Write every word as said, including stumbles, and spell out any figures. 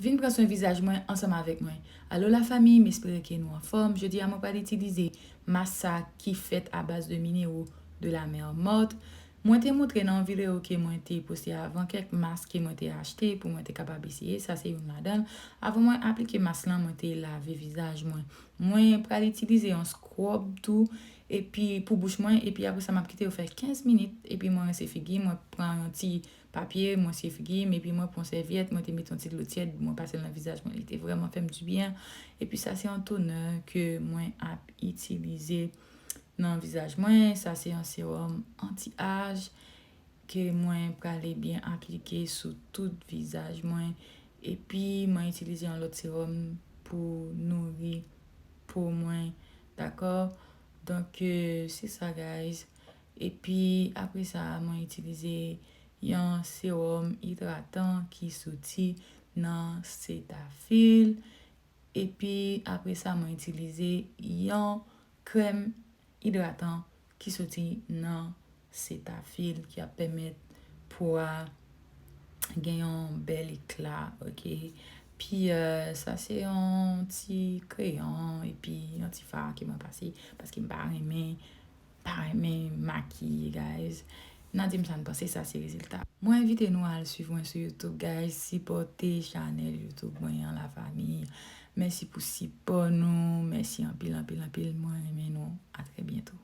Vin pran swen vizaj mwen ansanm avèk mwen. Alo la fanmi, m espere ke nou anfòm. Jodi a mwen pral itilize mask sa ki fèt a baz de minewo de la mer Morte. Mwen te montre nan yon videyo ke mwen te poste avan kèk mask ke mwen te achte pou mwen te kapab eseye. Sa se youn ladan l. Avan mwen aplike mask lan, mwen te lave vizaj mwen. Mwen pral itilize yon scrub tou, epi pou bouch mwen, epi apre sa m ap kite yo fè kenz minit, epi mwen rense figi, mwen pran yon ti papye, mwen eseye figi m, epi mwen pran sèvyèt, mwen te met yon ti dlo tyèd, mwen pase l nan vizaj mwen, li te vrèman fè m dibyen. Epi sa se yon toner ke mwen ap itilize nan vizaj mwen. Sa se yon sewòm anti-aj ke mwen prale byen aplike sou tout vizaj mwen. Epi mwen itilize yon lòt sewòm pou nouri po mwen, dakò? Donk, euh, se sa, guys. Epi apre sa, mwen itilize yon sewòm idratan ki soti nan Cetaphil. Epi apre sa, mwen itilize yon krèm idratan ki soti nan Cetaphil ki ap pèmèt po a gen yon bèl ekla, ok? Pi, euh, sa se yon ti kreyon epi yon ti fard ke mwen pase paske m pa renmen, pa renmen makiye, guys. N a di m sa n panse, sa se rezilta. Mwen envite nou al swiv mwen sou YouTube, guys. Sipòte chanèl YouTube mwen an, la fanmi. Mèsi pou sipò nou. Mèsi anpil, anpil, anpil. Mwen renmen nou. A trè byento.